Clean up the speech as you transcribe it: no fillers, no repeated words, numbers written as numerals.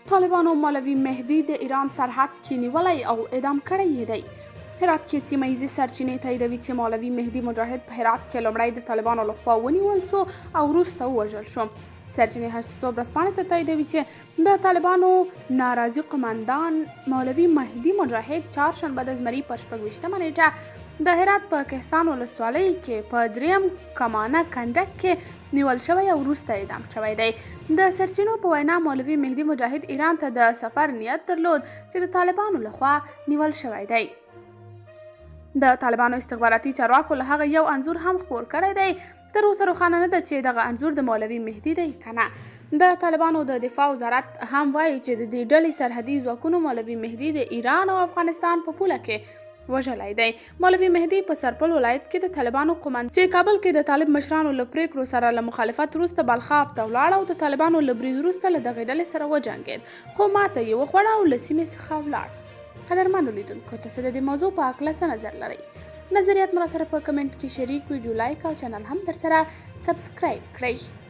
طالبانو مولوي مهدي د ایران سرحد کې نیولی او اعدام کړی یې دی. هرات کې سیمه ییزې سرچینې تاییدوي چې مولوي مهدي مجاهد په هرات کې لومړی د طالبانو لخوا ونیول شو او وروسته ووژل شو. سرچینې هشت صبح ورځپاڼې ته تاییدوي چې د طالبانو ناراضي قومندان مولوي مهدي مجاهد چهارشنبه د زمري پر 26مه نېټه د هرات په کهسان ولسوالۍ کې په دریم کمانه کنډک کې نیول شوی او وروسته اعدام شوی دی. د سرچینو په وینا مولوي مهدي مجاهد ایران ته د سفر نیت درلود چې د طالبانو لخوا نیول شوی دی. د طالبانو استخباراتي چارواکو له هغه یو انځور هم خپور کړی دی. تر اوسه روښانه نه ده چې دغه انځور د مولوي مهدي دی که نه. د طالبانو د دفاع وزارت هم وایي چې د دې ډلې سرحدي ځواکونو مولوي مهدي د ایران او افغانستان په پوله کې وژلی دی. مولوي مهدي په سرپل ولایت کې د طالبانو قومند چې کابل کې د طالب مشرانو له پریکړو سره له مخالفت وروسته بلخاب ته ولاړ او د طالبانو له برید وروسته له دغې ډلې سره وجنګید، خو ماته یې وخوړه او له سیمې څخه ولاړ. قدرمنو لیدونکو، تاسو د دې موضوع په هکله څه نظر لرئ؟ نظریات مو راسره په کمنټ کې شریک، ویډیو لایک او چینل هم درسره سبسکرایب کړئ.